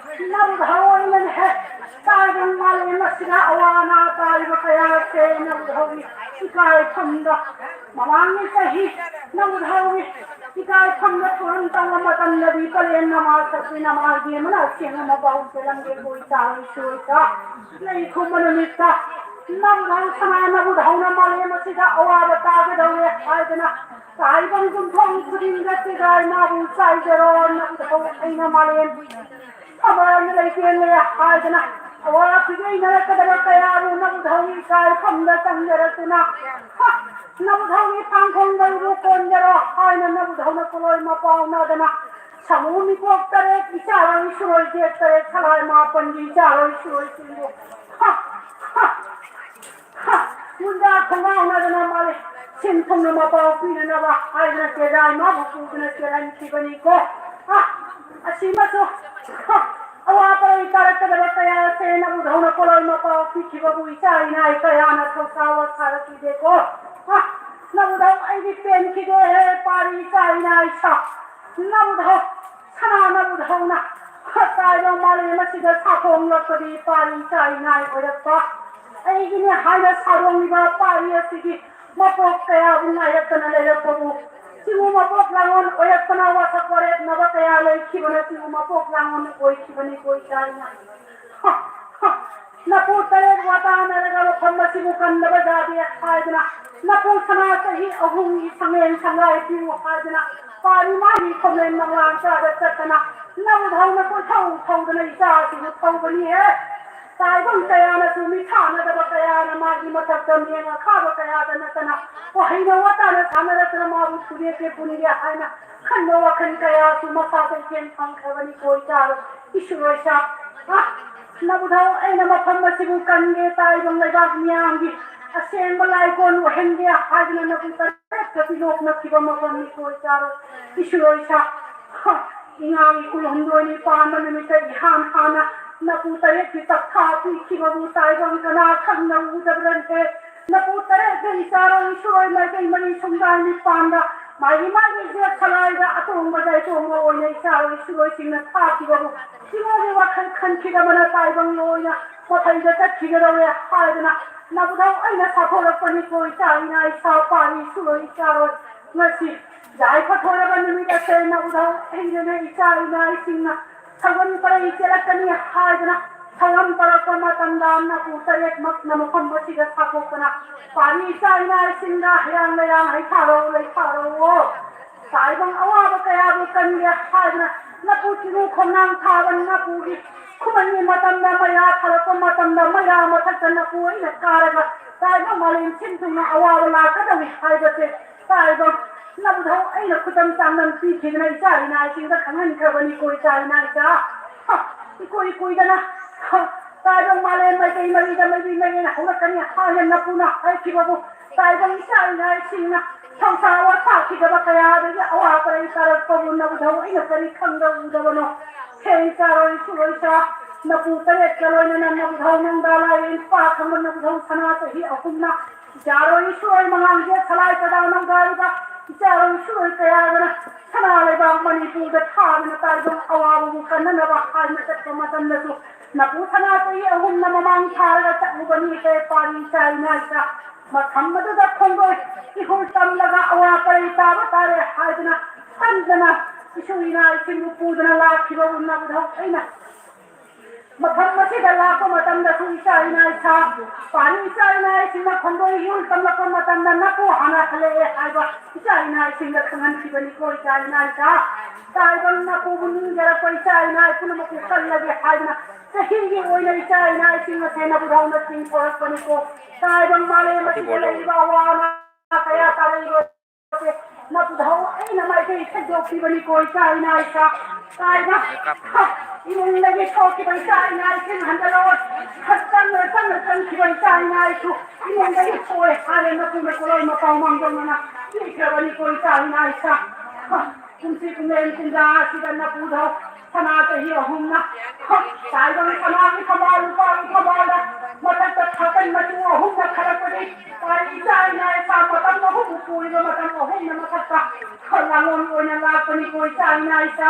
ꯅꯕꯨꯗꯧ ꯑꯣꯏꯅꯅꯦ ꯍꯦꯛ ꯇꯥꯏꯕꯪ ꯃꯥꯂꯦꯝ ꯑꯁꯤꯗ ꯑꯋꯥ ꯑꯅꯥ ꯇꯥꯔꯤꯕ ꯀꯌꯥꯁꯦ ꯅꯕꯨꯗꯧꯒꯤ ꯏꯀꯥꯏꯐꯝꯗ ꯃꯃꯥꯡꯒꯤ ꯆꯍꯤ ꯅꯕꯨꯗꯧꯒꯤ ꯏꯀꯥꯏꯐꯝꯗ ꯊꯧꯔꯝ ꯇꯧꯕ ꯃꯇꯝꯗꯗꯤ ꯄꯂꯦꯟ ꯅꯃꯥ ꯁꯛꯄꯤ ꯅꯃꯥꯒꯤ ꯑꯃꯅ ꯑꯁꯦꯡꯕ ꯃꯄꯥꯎ ꯆꯦꯜꯂꯝꯒꯦ ꯀꯣꯏ ꯆꯥꯔꯣꯏ ꯁꯣꯏ ꯆꯥ ꯂꯩ ꯈꯨꯝꯕ ꯅꯨꯃꯤꯠꯇ ꯅꯕꯨꯗꯧ ꯁꯅꯥ ꯅꯕꯨꯗꯧꯅ ꯃꯥꯂꯦꯝ ꯑꯁꯤꯗ ꯑꯋꯥꯕ ꯇꯥꯒꯗꯧꯔꯦ ꯍꯥꯏꯗꯅ ꯇꯥꯏꯕꯪ ꯌꯨꯝꯊꯣꯡ ꯈꯨꯗꯤꯡꯗ ꯆꯦꯒꯥꯏ ꯃꯥꯕꯨ ꯆꯥꯏꯖꯔꯣ ꯅꯕꯨꯗꯧ ꯑꯩꯅ ꯃꯥꯂꯦꯝ ꯊꯃꯣꯏꯅ ꯂꯩꯇꯦꯡꯂꯦ ꯍꯥꯏꯗꯅ ꯑꯋꯥ ꯄꯤꯕꯤꯅꯔꯛꯀꯗꯕ ꯀꯌꯥꯕꯨ ꯅꯕꯨꯗꯧꯒꯤ ꯏꯀꯥꯏꯐꯝꯗ ꯆꯪꯖꯔꯛꯇꯨꯅ, ꯍ! ꯅꯕꯨꯗꯧꯒꯤ ꯄꯥꯡꯈꯣꯡꯗ ꯏꯔꯨ ꯀꯣꯟꯖꯔꯣ ꯍꯥꯏꯅ ꯅꯕꯨꯗꯧꯅ ꯄꯣꯂꯣꯏ ꯃꯄꯥꯎꯅꯗꯅ ꯁꯥꯃꯨ ꯃꯤꯀꯣꯛ ꯇꯔꯦꯠ ꯏꯆꯥꯔꯣꯏ ꯏꯁꯨꯔꯣꯏ ꯖꯦꯛ ꯇꯔꯦꯠ ꯁꯂꯥꯏ ꯃꯥꯄꯟꯒꯤ ꯏꯆꯥꯔꯣꯏ ꯏꯁꯨꯔꯣꯏꯁꯤꯡꯕꯨ ꯍ! ꯍ! ꯍ! ꯃꯨꯟꯗꯥ ꯈꯣꯡꯒꯥꯎꯅꯗꯅ ꯃꯥꯂꯦ ꯁꯤꯟ ꯊꯨꯡꯅ ꯃꯄꯥꯎ ꯄꯤꯅꯅꯕ ꯍꯥꯏꯗꯅ ꯆꯦꯒꯥꯏ ꯃꯥꯕꯨ ꯄꯨꯗꯨꯅ ꯆꯦꯜꯍꯟꯈꯤꯕꯅꯤꯀꯣ꯫ ꯑ! ꯑꯁꯤꯃꯁꯨ, ꯍ! ꯑꯋꯥ ꯄꯔꯩ ꯇꯥꯔꯛꯀꯗꯕ ꯀꯌꯥ ꯑꯁꯦ ꯅꯕꯨꯗꯧꯅ ꯄꯣꯂꯣꯏ ꯃꯄꯥꯎ ꯄꯤꯈꯤꯕꯕꯨ ꯏꯆꯥ ꯏꯅꯥꯏ ꯀꯌꯥꯅ ꯊꯧꯁꯥ ꯋꯥꯁꯥꯔꯛꯈꯤꯗꯦꯀꯣ꯫ ꯑ! ꯅꯕꯨꯗꯧ ꯑꯩꯗꯤ ꯄꯦꯟꯈꯤꯗꯦꯍꯦ ꯄꯥꯔꯤ ꯏꯆꯥ ꯏꯅꯥꯏ ꯁꯥ꯫ ꯅꯕꯨꯗꯧ ꯁꯅꯥ ꯅꯕꯨꯗꯧꯅ ꯇꯥꯏꯕ ꯃꯥꯂꯦꯝ ꯑꯁꯤꯗ ꯁꯥꯐꯣꯡꯂꯛꯄꯗꯤ ꯄꯥꯔꯤ ꯏꯆꯥ ꯏꯅꯥꯏ ꯑꯣꯏꯔꯛꯄ ꯑꯩꯒꯤꯅꯦ ꯍꯥꯏꯅ ꯁꯥꯗꯣꯡꯂꯤꯕ ꯄꯥꯔꯤ ꯑꯁꯤꯒꯤ ꯃꯄꯣꯛ ꯀꯌꯥꯕꯨ ꯉꯥꯏꯔꯛꯇꯅ ꯂꯩꯔꯛꯄꯕꯨ ꯆꯤꯡꯉꯨ ꯃꯄꯣꯛ ꯂꯥꯡꯑꯣꯟ ꯑꯣꯏꯔꯛꯄꯅ ꯋꯥꯁꯛ ꯋꯥꯔꯦꯞꯅꯕ ꯀꯌꯥ ꯂꯩꯈꯤꯕꯅ ꯆꯤꯡꯉꯨ ꯃꯄꯣꯛ ꯂꯥꯡꯑꯣꯟ ꯑꯣꯏꯈꯤꯕꯅꯤ ꯀꯣꯏ ꯆꯥꯏꯅ꯫ ꯍ! ꯍ! ꯅꯄꯨ ꯇꯔꯦꯠ ꯋꯥꯇꯥꯅꯔꯒ ꯃꯐꯝ ꯑꯁꯤꯕꯨ ꯀꯟꯗꯕ ꯌꯥꯗꯦ ꯍꯥꯏꯗꯅ ꯅꯄꯨ ꯁꯅꯥ ꯆꯍꯤ ꯑꯍꯨꯝꯒꯤ ꯁꯪꯂꯦꯟ ꯁꯪꯂꯥꯏ ꯄꯤꯌꯨ ꯍꯥꯏꯗꯅ ꯄꯥꯔꯤ ꯃꯥꯒꯤ ꯈꯣꯝꯂꯦꯟ ꯃꯪꯂꯥꯟ ꯆꯥꯗ ꯆꯠꯇꯅ ꯅꯕꯨꯗꯧꯅ ꯀꯣꯏꯊꯧ ꯊꯧꯗꯅ ꯏꯆꯥ ꯑꯁꯤꯕꯨ ꯊꯧꯕꯅꯤꯍꯦ꯫ ꯇꯥꯏꯕꯪ ꯀꯌꯥꯅꯁꯨ ꯃꯤꯊꯥꯅꯗꯕ ꯀꯌꯥꯅ ꯃꯥꯒꯤ ꯃꯊꯛꯇ ꯃꯤꯌꯦꯡ ꯑꯈꯥꯕ ꯀꯌꯥꯗ ꯅꯠꯇꯅ ꯋꯥꯍꯩꯅ ꯋꯥꯇꯥꯅ ꯁꯥꯟꯅꯔꯛꯇꯅ ꯃꯥꯕꯨ ꯊꯨꯗꯦꯛꯀꯦ ꯄꯨꯟꯒꯦ ꯍꯥꯏꯅ ꯈꯟꯕ ꯋꯥꯈꯜ ꯀꯌꯥꯁꯨ ꯃꯁꯥꯗ ꯏꯊꯦꯟ ꯐꯪꯈ꯭ꯔꯕꯅꯤ ꯀꯣꯏ ꯆꯥꯔꯣ ꯏꯁꯨꯔꯣꯏꯁꯥ꯫ ꯑ, ꯅꯕꯨꯙꯧ ꯑꯩꯅ ꯃꯐꯝ ꯑꯁꯤꯕꯨ ꯀꯟꯒꯦ ꯇꯥꯏꯕꯪ ꯂꯩꯕꯥꯛ ꯃꯤꯌꯥꯝꯒꯤ ꯑꯁꯦꯡꯕ ꯂꯥꯏꯀꯣꯟ ꯑꯣꯏꯍꯟꯒꯦ ꯍꯥꯏꯗꯨꯅ ꯅꯕꯨ ꯇꯔꯦꯠ ꯈꯛꯇꯤ ꯅꯣꯛꯅꯈꯤꯕ ꯃꯐꯝꯅꯤ ꯀꯣꯏ ꯆꯥꯔꯣ ꯏꯁꯨꯔꯣꯏꯁꯥ꯫ ꯍ, ꯏꯉꯥꯒꯤ ꯀꯨꯟꯍꯨꯝꯗꯣꯏꯅꯤ ꯄꯥꯟꯕ ꯅꯨꯃꯤꯠꯇ ꯏꯍꯥꯟ ꯍꯥꯟꯅ ꯅꯄꯨ ꯇꯔꯦꯠꯀꯤ ꯆꯥꯛꯊꯥ ꯄꯤꯈꯤꯕꯕꯨ ꯇꯥꯏꯕꯪ ꯀꯅꯥ ꯈꯪꯅ ꯎꯗꯕ꯭ꯔꯟꯇꯦ? ꯅꯄꯨ ꯇꯔꯦꯠꯀ ꯏꯆꯥꯔꯣ ꯏꯁꯨꯔꯣꯏ ꯃꯥꯏꯀꯩ ꯃꯔꯤ ꯁꯨꯝꯗꯥꯏ ꯅꯤꯄꯥꯟꯗ ꯃꯥꯒꯤ ꯃꯥꯒꯤ ꯖꯦꯠ ꯁꯂꯥꯏꯗ ꯑꯇꯣꯡꯕ ꯖꯥꯏꯇꯣꯡꯕ ꯑꯣꯏꯅ ꯏꯆꯥꯔꯣ ꯏꯁꯨꯔꯣꯏꯁꯤꯡꯅ ꯊꯥꯈꯤꯕꯕꯨ ꯏꯉꯥꯒꯤ ꯋꯥꯈꯜ ꯈꯟꯈꯤꯗꯕꯅ ꯇꯥꯏꯕꯪ ꯂꯣꯏꯅ ꯃꯐꯩꯗ ꯆꯠꯈꯤꯒꯗꯧꯔꯦ ꯍꯥꯏꯗꯅ ꯅꯕꯨꯙꯧ ꯑꯩꯅ ꯁꯥꯊꯣꯔꯛꯄꯅꯤꯀꯣ ꯏꯆꯥ ꯏꯅꯥ ꯏꯁꯥ ꯄꯥꯔꯤ ꯏꯁꯨꯔꯣꯏ ꯏꯆꯥꯔꯣꯏ꯫ ꯉꯁꯤ ꯌꯥꯏꯐ ꯊꯣꯔꯕ ꯅꯨꯃꯤꯠ ꯑꯁꯦ ꯅꯕꯨꯙꯧ ꯑꯩꯅꯅꯦ ꯏꯆꯥ ꯏꯅꯥꯏꯁꯤꯡꯅ ꯁꯒꯣꯜ ꯄꯔꯩ ꯆꯦꯜꯂꯛꯀꯅꯤ ꯍꯥꯏꯗꯅ ꯊꯧꯔꯝ ꯇꯧꯔꯛꯄ ꯃꯇꯝꯗ ꯅꯄꯨ ꯇꯔꯦꯠꯃꯛꯅ ꯃꯐꯝ ꯑꯁꯤꯗ ꯁꯥꯊꯣꯛꯇꯅ ꯄꯥꯔꯤ ꯏꯆꯥ ꯏꯅꯥꯏꯁꯤꯡꯗ ꯍꯩꯔꯥꯡ ꯂꯩꯔꯥꯡ ꯍꯩꯊꯥꯔꯛꯎ ꯂꯩꯊꯥꯔꯛꯎ꯫ ꯇꯥꯏꯕꯪ ꯑꯋꯥꯕ ꯀꯌꯥꯕꯨ ꯀꯟꯒꯦ ꯍꯥꯏꯗꯅ ꯅꯄꯨ ꯆꯤꯔꯨ ꯈꯣꯡꯅꯥꯡ ꯊꯥꯕ ꯅꯄꯨꯒꯤ ꯈꯨꯃꯟꯒꯤ ꯃꯇꯝꯗ ꯃꯩꯔꯥ ꯊꯥꯔꯛꯄ ꯃꯇꯝꯗ ꯃꯩꯔꯥ ꯃꯊꯛꯇ ꯅꯄꯨ ꯑꯩꯅ ꯀꯥꯔꯒ ꯇꯥꯏꯕꯪ ꯃꯥꯂꯦꯝ ꯁꯤꯟ ꯊꯨꯡꯅ ꯑꯋꯥꯕ ꯂꯥꯛꯀꯗꯧꯏ ꯍꯥꯏꯕꯁꯦ ꯇꯥꯏꯕꯪ ꯅꯕꯨꯙꯧ ꯑꯩꯅ ꯈꯨꯗꯝ ꯆꯥꯡꯗꯝ ꯄꯤꯈꯤꯗꯅ ꯏꯆꯥ ꯏꯅꯥꯏꯁꯤꯡꯗ ꯈꯪꯍꯟꯈ꯭ꯔꯕꯅꯤꯀꯣ ꯏꯆꯥ ꯏꯅꯥꯏꯁꯥ꯫ ꯍ, ꯏꯀꯨꯏ ꯀꯨꯏꯗꯅ ꯍ, ꯇꯥꯏꯕꯪ ꯃꯥꯂꯦꯝ ꯃꯥꯏꯀꯩ ꯃꯔꯤꯗ ꯃꯩꯕꯤ ꯃꯩꯔꯦꯟ ꯍꯧꯔꯛꯀꯅꯤ ꯍꯥꯏꯅ ꯅꯄꯨꯅ ꯍꯥꯏꯈꯤꯕꯕꯨ ꯇꯥꯏꯕꯪ ꯏꯆꯥ ꯏꯅꯥꯏꯁꯤꯡꯅ ꯊꯧꯁꯥ ꯋꯥꯊꯥꯈꯤꯗꯕ ꯀꯌꯥꯗꯒꯤ ꯑꯋꯥ ꯄꯔꯩ ꯇꯥꯔꯛꯄꯕꯨ ꯅꯕꯨꯙꯧ ꯑꯩꯅ ꯀꯔꯤ ꯈꯪꯗ ꯎꯗꯕꯅꯣ? ꯍꯦ ꯏꯆꯥꯔꯣꯏ ꯏꯁꯨꯔꯣꯏꯁꯥ, ꯅꯄꯨ ꯇꯔꯦꯠꯀ ꯂꯣꯏꯅꯅ ꯅꯕꯨꯙꯧ ꯅꯪꯗꯥ ꯂꯥꯏꯔꯦꯟ ꯄꯥ ꯈꯪꯕ ꯅꯕꯨꯙꯧ ꯁꯅꯥ ꯆꯍꯤ ꯑꯍꯨꯝꯅ ꯏꯆꯥꯔꯣꯏ ꯏꯁꯨꯔꯣꯏ ꯃꯉꯥꯡꯁꯦ ꯁꯂꯥꯏ ꯀꯗꯥ ꯅꯧꯒꯥꯏꯕ ꯏꯆꯥꯔꯣꯏ ꯏꯁꯨꯔꯣꯏ ꯀꯌꯥꯒꯅ ꯁꯅꯥ ꯂꯩꯕꯥꯛ ꯃꯅꯤꯄꯨꯔꯗ ꯊꯥꯗꯨꯅ ꯇꯥꯏꯕꯪ ꯑꯋꯥꯕꯕꯨ ꯀꯟꯅꯅꯕ ꯍꯥꯏꯅ ꯆꯠꯄ ꯃꯇꯝꯗꯁꯨ ꯅꯄꯨ ꯁꯅꯥ ꯆꯍꯤ ꯑꯍꯨꯝꯅ ꯃꯃꯥꯡ ꯊꯥꯔꯒ ꯆꯠꯂꯨꯕꯅꯤ ꯀꯩ ꯄꯥꯔꯤ ꯆꯥꯏ ꯅꯥꯏꯗ ꯃꯐꯝ ꯑꯗꯨꯗ ꯈꯣꯡꯗꯣꯏ ꯏꯍꯨꯜ ꯇꯝꯂꯒ ꯑꯋꯥ ꯄꯔꯩ ꯇꯥꯕ ꯇꯥꯔꯦ ꯍꯥꯏꯗꯨꯅ ꯈꯟꯗꯅ ꯏꯁꯨ ꯏꯅꯥ ꯏꯁꯤꯡꯕꯨ ꯄꯨꯗꯨꯅ ꯂꯥꯛꯈꯤꯕ ꯎꯅꯕꯗ ꯑꯩꯅ ꯃꯐꯝ ꯑꯁꯤꯗ ꯂꯥꯛꯄ ꯃꯇꯝꯗꯁꯨ ꯏꯆꯥ ꯏꯅꯥ ꯏꯁꯥ, ꯄꯥꯔꯤ ꯏꯆꯥ ꯏꯅꯥ ꯏꯁꯤꯡꯅ ꯈꯣꯡꯗꯣꯏ ꯌꯨꯝ ꯇꯝꯂꯛꯄ ꯃꯇꯝꯗ ꯅꯄꯨ ꯍꯥꯟꯅ ꯍꯜꯂꯛꯑꯦ ꯍꯥꯏꯕ ꯏꯆꯥ ꯏꯅꯥ ꯏꯁꯤꯡꯗ ꯈꯪꯍꯟꯈꯤꯕꯅꯤꯀꯣ ꯏꯆꯥ ꯏꯅꯥ ꯏꯁꯥ꯫ ꯇꯥꯏꯕꯪ ꯅꯄꯨꯕꯨ ꯅꯤꯡꯖꯔꯛꯄ ꯏꯆꯥ ꯏꯅꯥ ꯄꯨꯝꯅꯃꯛꯄꯨ ꯀꯜꯂꯒꯦ ꯍꯥꯏꯗꯨꯅ ꯆꯍꯤꯒꯤ ꯑꯣꯏꯅ ꯏꯆꯥ ꯏꯅꯥ ꯏꯁꯤꯡ ꯑꯁꯦ ꯅꯕꯨꯙꯧꯅ ꯆꯤꯡꯊꯣꯔꯛꯄꯅꯤꯀꯣ꯫ ꯇꯥꯏꯕꯪ ꯃꯥꯂꯦꯝ ꯑꯁꯤꯗ ꯂꯩꯔꯤꯕ ꯑꯋꯥ ꯑꯅꯥ ꯀꯌꯥ ꯇꯥꯔꯛꯏꯕ ꯅꯕꯨꯙꯧ ꯑꯩꯅ ꯃꯥꯏꯀꯩ ꯊꯦꯡꯗꯣꯛꯄꯤꯕꯅꯤꯀꯣ ꯏꯆꯥ ꯏꯅꯥ ꯏꯁꯥ꯫ ꯀꯥꯏꯅ ꯏꯃꯨꯡꯗꯒꯤ ꯊꯣꯛꯈꯤꯕ ꯏꯆꯥ ꯏꯅꯥ ꯏꯁꯤꯡ ꯍꯟꯖꯤꯜꯂꯛꯑꯣ꯫ ꯆꯪꯅ ꯆꯪꯅ ꯆꯪꯈꯤꯕ ꯏꯆꯥ ꯏꯅꯥ ꯏꯁꯨ ꯏꯃꯨꯡꯗꯒꯤ ꯊꯣꯛꯑꯦ ꯍꯥꯏꯔꯦ ꯃꯇꯨꯡꯗ ꯀꯣꯂꯣꯏ ꯃꯄꯥꯎ ꯃꯥꯡꯖꯧꯅꯅ ꯄꯤꯈ꯭ꯔꯕꯅꯤꯀꯣ ꯏꯆꯥ ꯏꯅꯥ ꯏꯁꯥ꯫ ꯀꯨꯝꯁꯤ ꯀꯨꯝꯂꯦꯟ ꯀꯨꯝꯖꯥ ꯑꯁꯤꯗ ꯅꯕꯨꯙꯧ ꯁꯅꯥ ꯆꯍꯤ ꯑꯍꯨꯝꯅ ꯇꯥꯏꯕꯪ ꯁꯅꯥꯒꯤ ꯊꯝꯕꯥꯜ ꯂꯨꯄꯥꯒꯤ ꯊꯝꯕꯥꯜꯗ ꯃꯊꯛꯇ ꯊꯥꯀꯟ ꯃꯆꯨ ꯑꯍꯨꯝꯅ ꯈꯜꯂꯛꯄꯅꯤ꯫ ꯄꯥꯔꯤ ꯏꯆꯥ ꯏꯅꯥ ꯏꯁꯥ ꯃꯇꯝ ꯑꯍꯨꯝ ꯄꯨꯔꯤꯕ ꯃꯇꯝ ꯑꯍꯨꯝꯅ ꯃꯊꯛꯇ ꯂꯥꯡꯂꯣꯟ ꯑꯣꯏꯅ ꯂꯥꯛꯄꯅꯤꯀꯣ ꯏꯆꯥ ꯏꯅꯥ ꯏꯁꯥ꯫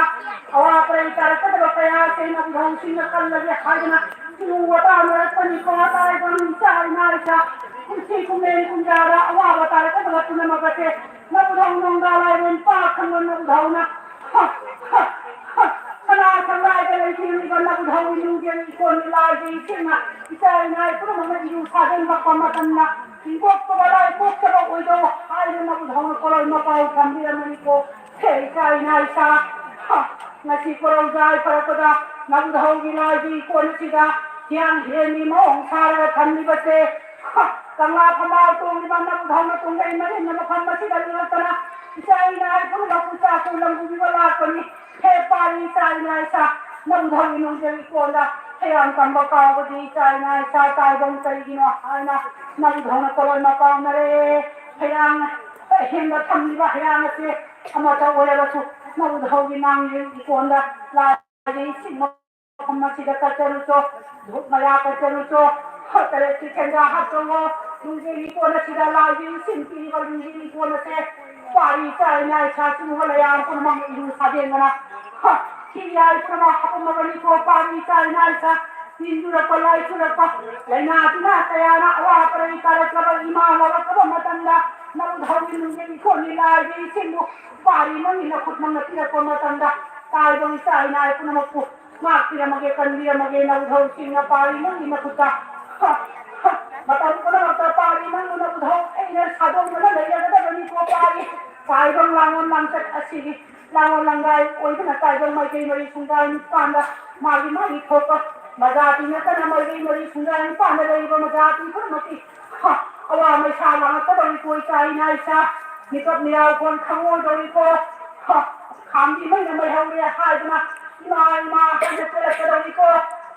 ꯑꯋꯥ ꯑꯄꯔꯩ ꯇꯥꯔꯛꯀꯗꯕ ꯀꯌꯥ ꯑꯁꯦ ꯅꯕꯨꯙꯧꯁꯤꯡꯅ ꯀꯜꯂꯒꯦ ꯍꯥꯏꯗꯅ ꯆꯤꯔꯨ ꯋꯥꯇꯥꯅꯔꯛꯄꯅꯤꯀꯣ ꯇꯥꯏꯕꯪ ꯏꯆꯥ ꯏꯅꯥ ꯏꯁꯥ꯫ ꯀꯨꯝꯁꯤ ꯀꯨꯝꯂꯦꯟ ꯀꯨꯝꯖꯥꯗ ꯑꯋꯥꯕ ꯇꯥꯔꯛꯀꯗꯕ ꯄꯨꯝꯅꯃꯛ ꯑꯁꯦ ꯅꯕꯨꯙꯧ ꯅꯣꯡꯗꯥ ꯂꯥꯏꯔꯦꯟ ꯄꯥꯛ ꯈꯪꯕ ꯅꯕꯨꯙꯧꯅ ꯁꯅꯥ ꯁꯪꯂꯥꯏꯗ ꯂꯩꯇꯦꯡꯂꯤꯕ ꯅꯕꯨꯙꯧ ꯏꯅꯨꯡꯒꯤ ꯏꯀꯣꯟ ꯂꯥꯏꯒꯤ ꯏꯁꯤꯡꯅ ꯏꯆꯥ ꯏꯅꯥ ꯄꯨꯝꯅꯃꯛꯅ ꯏꯔꯨ ꯁꯥꯗꯦꯡꯂꯛꯄ ꯃꯇꯝꯗ ꯏꯪꯀꯣꯛꯇꯕ ꯂꯥꯏ ꯀꯣꯛꯇꯕ ꯑꯣꯏꯗꯧ ꯍꯥꯏꯅ ꯅꯕꯨꯙꯧꯅ ꯀꯣꯂꯣꯏ ꯃꯄꯥꯎ ꯊꯝꯕꯤꯔꯝꯃꯅꯤꯀꯣ꯫ ꯍꯦ ꯏꯆꯥ ꯏꯅꯥ ꯏꯆꯥ, ꯍ, ꯉꯁꯤ ꯀꯣꯔꯧꯖꯥꯏ ꯐꯔꯛꯄꯗ ꯅꯕꯨꯙꯧꯒꯤ ꯂꯥꯏꯒꯤ ꯏꯀꯣꯟ ꯑꯁꯤꯗ ꯍꯤꯌꯥꯡ ꯍꯤꯔꯦꯟꯒꯤ ꯃꯑꯣꯡ ꯁꯥꯔꯒ ꯊꯝꯂꯤꯕꯁꯦ, ꯍ, ꯀꯪꯂꯥ ꯐꯝꯕꯥꯜ ꯇꯣꯡꯂꯤꯕ ꯅꯕꯨꯙꯧꯅ ꯇꯨꯡꯗꯩ ꯃꯔꯤꯟꯅ ꯃꯐꯝ ꯑꯁꯤꯗ ꯂꯦꯡꯉꯛꯇꯅ ꯏꯆꯥ ꯏꯅꯥ ꯄꯨꯝꯅꯃꯛ ꯄꯨꯆꯥ ꯀꯣꯏꯂꯝ ꯄꯨꯕꯤꯕ ꯂꯥꯛꯄꯅꯤ꯫ ꯍꯦ ꯄꯥꯔꯤ ꯏꯆꯥ ꯏꯅꯥ ꯏꯆꯥ, ꯅꯕꯨꯙꯧꯒꯤ ꯅꯨꯡꯖꯩ ꯏꯀꯣꯟꯗ ꯍꯩꯔꯥꯡ ꯇꯝꯕ ꯀꯥꯎꯕꯗꯤ ꯏꯆꯥ ꯏꯅꯥ ꯏꯆꯥ ꯇꯥꯏꯕꯪ ꯀꯔꯤꯒꯤꯅꯣ ꯍꯥꯏꯅ ꯅꯕꯨꯙꯧꯅ ꯀꯣꯂꯣꯟ ꯃꯄꯥꯎꯅꯔꯦ꯫ ꯍꯩꯔꯥꯡ ꯑꯍꯦꯟꯕ ꯊꯝꯂꯤꯕ ꯍꯩꯔꯥꯡ ꯑꯁꯦ ꯑꯃꯠꯇ ꯑꯣꯏꯔꯕꯁꯨ ꯅꯕꯨꯙꯧꯒꯤ ꯅꯥꯡꯒꯤ ꯏꯀꯣꯟꯗ ꯂꯥꯏꯒꯤ ꯏꯁꯤꯡ ꯃꯐꯝ ꯑꯁꯤꯗ ꯀꯠꯆꯔꯨꯆꯣ꯫ ꯙꯨꯞ ꯃꯌꯥ ꯀꯠꯆꯔꯨꯆꯣ꯫ ꯇꯔꯦꯠꯀꯤ ꯁꯦꯟꯖꯥ ꯍꯥꯞꯆꯧꯋꯣ꯫ ꯅꯨꯡꯖꯩ ꯏꯀꯣꯟ ꯑꯁꯤꯗ ꯂꯥꯏꯒꯤ ꯏꯁꯤꯡ ꯄꯤꯔꯤꯕ ꯅꯨꯡꯖꯩ ꯏꯀꯣꯟ ꯑꯁꯦ ꯄꯥꯔꯤ ꯏꯆꯥ ꯏꯅꯥ ꯏꯁꯥ ꯆꯤꯡꯕ ꯂꯩꯌꯥꯝ ꯄꯨꯝꯅꯃꯛ ꯏꯔꯨ ꯁꯥꯗꯦꯡꯗꯅ ꯍ, ꯊꯤ ꯌꯥꯏ ꯄꯨꯝꯅꯃꯛ ꯍꯥꯄꯝꯃꯕꯅꯤꯀꯣ ꯄꯥꯔꯤ ꯏꯆꯥ ꯏꯅꯥ ꯏꯁꯥ꯫ ꯇꯤꯟ ꯆꯨꯔꯛꯄ ꯂꯥꯏ ꯆꯨꯔꯛꯄ ꯂꯥꯏꯅꯥ ꯇꯤꯟꯅꯥ ꯀꯌꯥꯅ ꯑꯋꯥ ꯑꯄꯔꯩ ꯇꯥꯔꯛꯂꯕ ꯏꯃꯥ ꯂꯥꯎꯔꯛꯂꯕ ꯃꯇꯝꯗ ꯅꯕꯨꯙꯧꯒꯤ ꯅꯨꯡꯖꯩ ꯏꯀꯣꯟꯒꯤ ꯂꯥꯏꯒꯤ ꯏꯁꯤꯡꯕꯨ ꯄꯥꯔꯤ ꯅꯪꯒꯤ ꯅꯈꯨꯠ ꯅꯪꯅ ꯄꯤꯔꯛꯄ ꯃꯇꯝꯗ ꯇꯥꯔꯤꯕ ꯏꯆꯥ ꯏꯅꯥ ꯄꯨꯝꯅꯃꯛꯄꯨ ꯉꯥꯛꯄꯤꯔꯝꯃꯒꯦ, ꯀꯟꯕꯤꯔꯝꯃꯒꯦ ꯅꯕꯨꯙꯧꯁꯤꯡꯅ ꯄꯥꯔꯤ ꯅꯪꯒꯤ ꯃꯈꯨꯠꯇ꯫ ꯍ, ꯍ, ꯃꯇꯝ ꯄꯨꯝꯅꯃꯛꯇ ꯄꯥꯔꯤ ꯅꯪꯕꯨ ꯅꯕꯨꯙꯧ ꯑꯩꯅ ꯁꯥꯗꯣꯡꯗꯨꯅ ꯂꯩꯔꯒꯗꯕꯅꯤꯀꯣ ꯄꯥꯔꯤ꯫ ꯇꯥꯏꯕꯪ ꯂꯥꯡꯂꯣꯟ ꯂꯥꯡꯆꯠ ꯑꯁꯤꯒꯤ ꯂꯥꯡꯂꯣꯟ ꯂꯥꯡꯗꯥꯏ ꯑꯣꯏꯗꯨꯅ ꯇꯥꯏꯕꯪ ꯃꯥꯏꯀꯩ ꯃꯔꯤ ꯁꯨꯡꯗꯥꯏ ꯅꯤꯄꯥꯟꯗ ꯃꯥꯒꯤ ꯃꯥꯒꯤ ꯊꯣꯛꯄ ꯃꯖꯥꯇꯤ ꯅꯠꯇꯅ ꯃꯥꯏꯀꯩ ꯃꯔꯤ ꯁꯨꯡꯗꯥꯏ ꯅꯤꯄꯥꯟꯗ ꯂꯩꯔꯤꯕ ꯃꯖꯥꯇꯤ ꯄꯨꯝꯅꯃꯛꯀꯤ ꯍ, ꯑꯋꯥ ꯃꯩꯁꯥ ꯂꯥꯡꯉꯛꯀꯗꯧꯔꯤꯀꯣ ꯏꯆꯥ ꯏꯅꯥ ꯏꯆꯥ꯫ ꯃꯤꯀꯞ ꯃꯤꯔꯥꯎ ꯀꯣꯟ ꯈꯪꯉꯣꯏꯗꯧꯔꯤꯀꯣ꯫ ꯍ, ꯈꯥꯝꯕꯤ ꯃꯩꯅ ꯃꯩ ꯍꯧꯔꯦ ꯍꯥꯏꯗꯅ ꯏꯃꯥ ꯏꯃꯥ ꯍꯥꯏꯅ ꯆꯦꯜꯂꯛꯀꯗꯧꯔꯤꯀꯣ꯫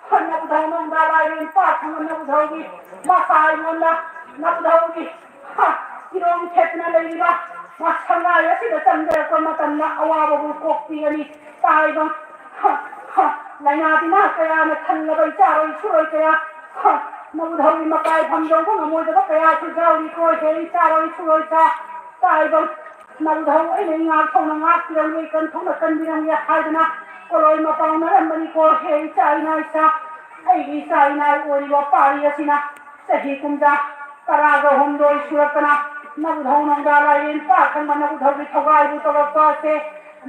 ꯍ, ꯅꯕꯨꯙꯧ ꯅꯣꯡꯗꯥ ꯂꯥꯏꯔꯦꯟ ꯄꯥꯛ ꯈꯪꯕ ꯅꯕꯨꯙꯧꯒꯤ ꯃꯁꯥ ꯑꯩꯉꯣꯟꯗ ꯅꯕꯨꯙꯧꯒꯤ ꯍ, ꯐꯤꯔꯣꯡ ꯁꯦꯠꯇꯨꯅ ꯂꯩꯔꯤꯕ ꯃꯁꯪꯒꯥꯏ ꯑꯁꯤꯗ ꯆꯪꯖꯔꯛꯄ ꯃꯇꯝꯗ ꯑꯋꯥꯕꯕꯨ ꯀꯣꯛꯄꯤꯒꯅꯤ꯫ ꯇꯥꯏꯕ ꯍ, ꯍ, ꯂꯥꯏꯅꯥ ꯇꯤꯟꯅꯥ ꯀꯌꯥꯅ ꯊꯜꯂꯕ ꯏꯆꯥꯔꯣꯏ ꯏꯁꯨꯔꯣꯏ ꯀꯌꯥ ꯍ, ꯅꯕꯨꯙꯧꯒꯤ ꯃꯀꯥꯏ ꯐꯝ ꯌꯧꯕ ꯉꯝꯃꯣꯏꯗꯕ ꯀꯌꯥꯁꯨ ꯌꯥꯎꯔꯤꯀꯣ꯫ ꯍꯦ ꯏꯆꯥꯔꯣꯏ ꯏꯁꯨꯔꯣꯏ ꯀꯌꯥ ꯇꯥꯏꯕ ꯅꯕꯨꯙꯧ ꯑꯩꯅ ꯏꯉꯥꯛ ꯊꯧꯅ ꯉꯥꯛꯄꯤꯔꯝꯒꯦ, ꯀꯟꯊꯣꯛꯅ ꯀꯟꯕꯤꯔꯝꯒꯦ ꯍꯥꯏꯗꯅ ꯀꯣꯂꯣꯏ ꯃꯄꯥꯎꯅꯔꯝꯕꯅꯤꯀꯣ꯫ ꯍꯦ ꯏꯆꯥ ꯏꯅꯥ ꯏꯆꯥ, ꯑꯩꯒꯤ ꯏꯆꯥ ꯏꯅꯥ ꯑꯣꯏꯔꯤꯕ ꯄꯥꯔꯤ ꯑꯁꯤꯅ ꯆꯍꯤ ꯀꯨꯝꯖꯥ ꯇꯔꯥꯒ ꯍꯨꯝꯗꯣꯏ ꯁꯨꯔꯛꯇꯅ ꯅꯕꯨꯙꯧ ꯅꯣꯡꯗꯥ ꯂꯥꯏꯔꯦꯟ ꯄꯥꯛ ꯈꯪꯕ ꯅꯕꯨꯙꯧꯒꯤ ꯊꯧꯒꯥꯏꯕꯨ ꯇꯧꯔꯛꯄ ꯑꯁꯦ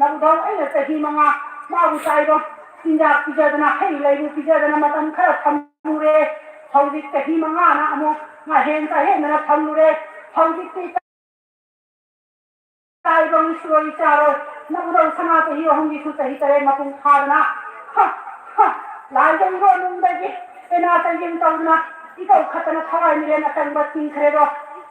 ꯅꯕꯨꯙꯧ ꯑꯩꯅ ꯆꯍꯤ ꯃꯉꯥ ꯃꯥꯕꯨ ꯆꯥꯏꯕ ꯆꯤꯟꯖꯥꯛ ꯄꯤꯖꯗꯅ ꯍꯩ ꯂꯩꯕꯨ ꯄꯤꯖꯗꯅ ꯃꯇꯝ ꯈꯔ ꯊꯝꯂꯨꯔꯦ꯫ ꯍꯧꯖꯤꯛ ꯆꯍꯤ ꯃꯉꯥꯅ ꯑꯃꯨꯛ ꯉꯥꯍꯦꯟ ꯆꯥꯍꯦꯟꯗꯅ ꯊꯝꯂꯨꯔꯦ꯫ ꯍꯧꯖꯤꯛꯇꯤ ꯇꯥꯏꯕ ꯃꯤꯁꯨꯔꯣꯏ ꯆꯥꯔꯣꯏ ꯅꯕꯨꯙꯧ ꯁꯅꯥ ꯆꯍꯤ ꯑꯍꯨꯝꯒꯤꯁꯨ ꯆꯍꯤ ꯇꯔꯦꯠ ꯃꯄꯨꯡ ꯐꯥꯗꯅ ꯍ, ꯍ, ꯂꯥꯏꯖ ꯏꯔꯣꯟꯅꯨꯡꯗꯒꯤ ꯄꯦꯅꯥ ꯆꯩꯖꯦꯡ ꯇꯧꯗꯨꯅ ꯏꯀꯧ ꯈꯠꯇꯅ ꯊꯋꯥꯏ ꯃꯤꯔꯦꯟ ꯑꯆꯪꯕ ꯆꯤꯡꯈ꯭ꯔꯦꯗꯣ꯫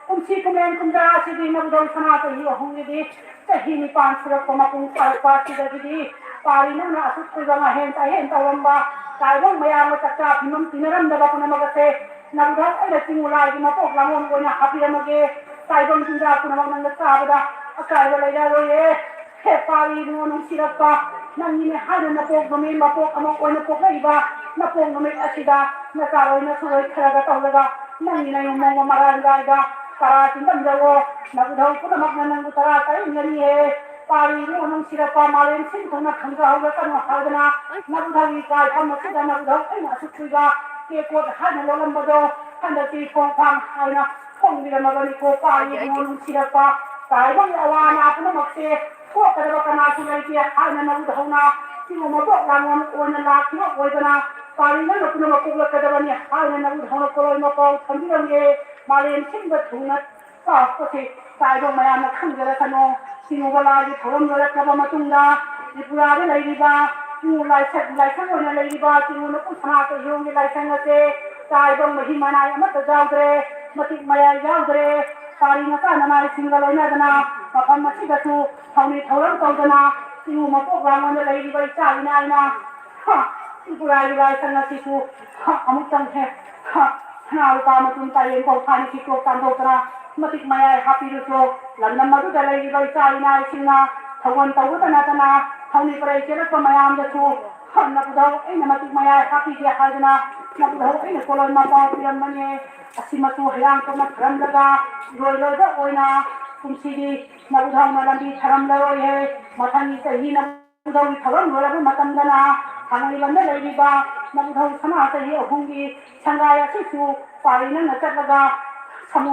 ꯀꯨꯝꯁꯤ ꯀꯨꯃꯦꯟ ꯀꯨꯝꯖꯥ ꯑꯁꯤꯗꯤ ꯅꯕꯨꯙꯧ ꯁꯅꯥ ꯆꯍꯤ ꯑꯍꯨꯝꯒꯤꯗꯤ ꯆꯍꯤ ꯅꯤꯄꯥꯟ ꯁꯨꯔꯛꯄ ꯃꯄꯨꯡ ꯐꯥꯔꯛꯄ ꯑꯁꯤꯗꯒꯤꯗꯤ ꯄꯥꯔꯤ ꯅꯪꯅ ꯑꯁꯨꯛ ꯀꯨꯏꯕ ꯉꯥꯍꯦꯟ ꯆꯥꯍꯦꯟ ꯇꯧꯔꯝꯕ ꯇꯥꯏꯕꯪ ꯃꯌꯥꯝꯒ ꯆꯥꯛꯆꯥ ꯐꯤꯃꯝ ꯄꯤꯅꯔꯝꯗꯕ ꯄꯨꯝꯅꯃꯛ ꯑꯁꯦ ꯅꯕꯨꯙꯧ ꯑꯩꯅ ꯆꯤꯡꯉꯨ ꯂꯥꯏꯒꯤ ꯃꯄꯣꯛ ꯂꯥꯡꯕꯣꯟ ꯑꯣꯏꯅ ꯍꯥꯞꯄꯤꯔꯝꯃꯒꯦ꯫ ꯇꯥꯏꯕꯪ ꯆꯤꯟꯖꯥꯛ ꯄꯨꯝꯅꯃꯛ ꯅꯪꯅ ꯆꯥꯕꯗ ꯑꯀꯥꯏꯕ ꯂꯩꯔꯔꯣꯏꯌꯦ꯫ ꯍꯦ ꯄꯥꯔꯤ ꯏꯕꯨꯡꯉꯣ ꯅꯨꯡꯁꯤꯔꯛꯄ, ꯅꯪꯒꯤꯅꯦ ꯍꯥꯏꯅ ꯅꯄꯣꯛ ꯅꯨꯃꯤꯠ ꯃꯄꯣꯛ ꯑꯃ ꯑꯣꯏꯅ ꯄꯣꯛꯂꯛꯏꯕ ꯅꯄꯣꯛ ꯅꯨꯃꯤꯠ ꯑꯁꯤꯗ ꯅꯆꯥꯔꯣꯏ ꯅꯁꯨꯔꯣꯏ ꯈꯔꯒ ꯇꯧꯔꯒ ꯅꯪꯒꯤ ꯅꯌꯨꯝ ꯃꯣꯡꯕ ꯃꯔꯥꯡꯒꯥꯏꯗ ꯇꯔꯥ ꯆꯤꯡꯉꯝꯖꯔꯣ꯫ ꯅꯕꯨꯙꯧ ꯄꯨꯝꯅꯃꯛꯅ ꯅꯪꯕꯨ ꯇꯔꯥ ꯀꯥꯏꯍꯟꯒꯅꯤꯍꯦ꯫ ꯄꯥꯔꯤ ꯏꯕꯨꯡꯉꯣ ꯅꯨꯡꯁꯤꯔꯛꯄ, ꯃꯥꯂꯦꯝ ꯁꯤꯟ ꯊꯨꯡꯅ ꯈꯪꯖꯍꯧꯔꯀꯅꯨ ꯍꯥꯏꯗꯅ ꯅꯕꯨꯙꯧꯒꯤ ꯀꯥꯏꯐꯝ ꯑꯁꯤꯗ ꯅꯕꯨꯙꯧ ꯑꯩꯅ ꯑꯁꯨꯛ ꯀꯨꯏꯕ ꯇꯦꯡꯀꯣꯠ ꯍꯥꯏꯅ ꯂꯣꯜꯂꯝꯕꯗꯣ ꯍꯟꯗꯛꯇꯤ ꯈꯣꯡꯐꯥꯡ ꯍꯥꯏꯅ ꯐꯣꯡꯕꯤꯔꯝꯃꯕꯅꯤꯀꯣ꯫ ꯄꯥꯔꯤ ꯏꯕꯨꯡꯉꯣ ꯅꯨꯡꯁꯤꯔꯛꯄ, ꯇꯥꯏꯕꯪꯒꯤ ꯑꯋꯥ ꯑꯅꯥ ꯄꯨꯝꯅꯃꯛꯁꯦ ꯊꯣꯛꯀꯗꯕ ꯀꯅꯥꯁꯨ ꯂꯩꯇꯦ ꯍꯥꯏꯅ ꯅꯕꯨꯙꯧꯅ ꯁꯤꯒꯨꯝꯕ ꯃꯄꯣꯛ ꯂꯥꯡꯕ ꯑꯣꯏꯅ ꯂꯥꯛꯈꯤꯕ ꯑꯣꯏꯗꯅ ꯄꯥꯔꯤ ꯅꯪꯅ ꯄꯨꯝꯅꯃꯛ ꯀꯣꯛꯂꯛꯀꯗꯕꯅꯤ ꯍꯥꯏꯅ ꯅꯪꯕꯨ ꯍꯧꯅ ꯀꯣꯂꯣꯏ ꯃꯄꯥꯎ ꯊꯝꯕꯤꯔꯝꯒꯦ꯫ ꯃꯥꯂꯦꯝ ꯁꯤꯟꯕ ꯊꯨꯡꯅ ꯆꯥꯎꯔꯛꯄꯁꯤ ꯇꯥꯏꯕꯪ ꯃꯌꯥꯝꯅ ꯈꯪꯖꯔꯁꯅꯨ꯫ ꯁꯤꯒꯨꯝꯕ ꯂꯥꯏꯒꯤ ꯊꯧꯔꯝ ꯂꯣꯏꯔꯛꯂꯕ ꯃꯇꯨꯡꯗ ꯇ꯭ꯔꯤꯄꯨꯔꯥꯗ ꯂꯩꯔꯤꯕ ꯆꯤꯡꯉꯨ ꯂꯥꯏꯁꯪ, ꯂꯥꯏꯁꯪ ꯑꯣꯏꯅ ꯂꯩꯔꯤꯕ ꯆꯤꯡꯉꯨ ꯅꯄꯨ ꯁꯅꯥꯇꯣꯟ ꯍꯤꯔꯣꯝꯒꯤ ꯂꯥꯏꯁꯪ ꯑꯁꯦ ꯇꯥꯏꯕꯪ ꯃꯍꯤ ꯃꯅꯥꯏ ꯑꯃꯠꯇ ꯌꯥꯎꯗ꯭ꯔꯦ, ꯃꯇꯤꯛ ꯃꯌꯥꯏ ꯌꯥꯎꯗ꯭ꯔꯦ꯫ ꯄꯥꯔꯤ ꯃꯆꯥ ꯅꯅꯥꯏꯁꯤꯡꯒ ꯂꯣꯏꯅꯗꯅ ꯃꯐꯝ ꯑꯁꯤꯗꯁꯨ ꯊꯧꯅꯤ ꯊꯧꯔꯝ ꯇꯧꯗꯅ ꯆꯤꯡꯉꯨ ꯃꯄꯣꯛ ꯂꯥꯡꯕꯗ ꯂꯩꯔꯤꯕ ꯏꯆꯥ ꯏꯅꯥꯏꯅ ꯍ, ꯏꯄꯨꯔꯥꯏ ꯏꯔꯥꯏ ꯆꯪꯉꯁꯤꯁꯨ ꯍ, ꯑꯃꯨꯛꯇꯪ ꯍꯦꯛ ꯍ, ꯁꯅꯥ ꯂꯨꯄꯥ ꯃꯇꯨꯝ ꯇꯥꯏꯔꯦꯟ ꯐꯥꯎ ꯊꯥꯅꯤ ꯁꯤꯛꯇꯣꯛ ꯇꯥꯟꯊꯣꯛꯇꯅ ꯃꯇꯤꯛ ꯃꯌꯥꯏ ꯍꯥꯞꯄꯤꯔꯁꯨ ꯂꯝꯗꯝ ꯑꯗꯨꯗ ꯂꯩꯔꯤꯕ ꯏꯆꯥ ꯏꯅꯥꯏꯁꯤꯡꯅ ꯊꯧꯒꯜ ꯇꯧꯕꯇ ꯅꯠꯇꯅ ꯊꯧꯅꯤ ꯄꯔꯩ ꯆꯦꯜꯂꯛꯄ ꯃꯌꯥꯝꯗꯁꯨ ꯍ, ꯅꯕꯨꯙꯧ ꯑꯩꯅ ꯃꯇꯤꯛ ꯃꯌꯥꯏ ꯍꯥꯞꯄꯤꯒꯦ ꯍꯥꯏꯗꯅ ꯅꯕꯨꯙꯧ ꯑꯩꯅ ꯀꯣꯂꯣꯟ ꯃꯄꯥꯎ ꯄꯤꯔꯝꯕꯅꯦ꯫ ꯑꯁꯤꯃꯁꯨ ꯍꯩꯔꯥꯡ ꯇꯞꯅ ꯊꯔꯝꯂꯒ ꯏꯔꯣꯏ ꯂꯣꯏꯕ ꯑꯣꯏꯅ ꯀꯨꯝꯁꯤꯗꯤ ꯅꯕꯨꯙꯧꯅ ꯂꯝꯕꯤ ꯊꯔꯝꯂꯔꯣꯏꯍꯦ꯫ ꯃꯊꯪꯒꯤ ꯆꯍꯤꯅ ꯈꯨꯗꯧꯒꯤ ꯊꯧꯔꯝ ꯂꯣꯏꯔꯕ ꯃꯇꯝꯗꯅ ꯊꯥꯡꯃꯩꯕꯟꯗ ꯂꯩꯔꯤꯕ ꯅꯕꯨꯙꯧ ꯁꯅꯥ ꯆꯍꯤ ꯑꯍꯨꯝꯒꯤ ꯁꯪꯒꯥꯏ ꯑꯁꯤꯁꯨ ꯄꯥꯔꯤ ꯅꯪꯅ ꯆꯠꯂꯒ ꯁꯃꯨ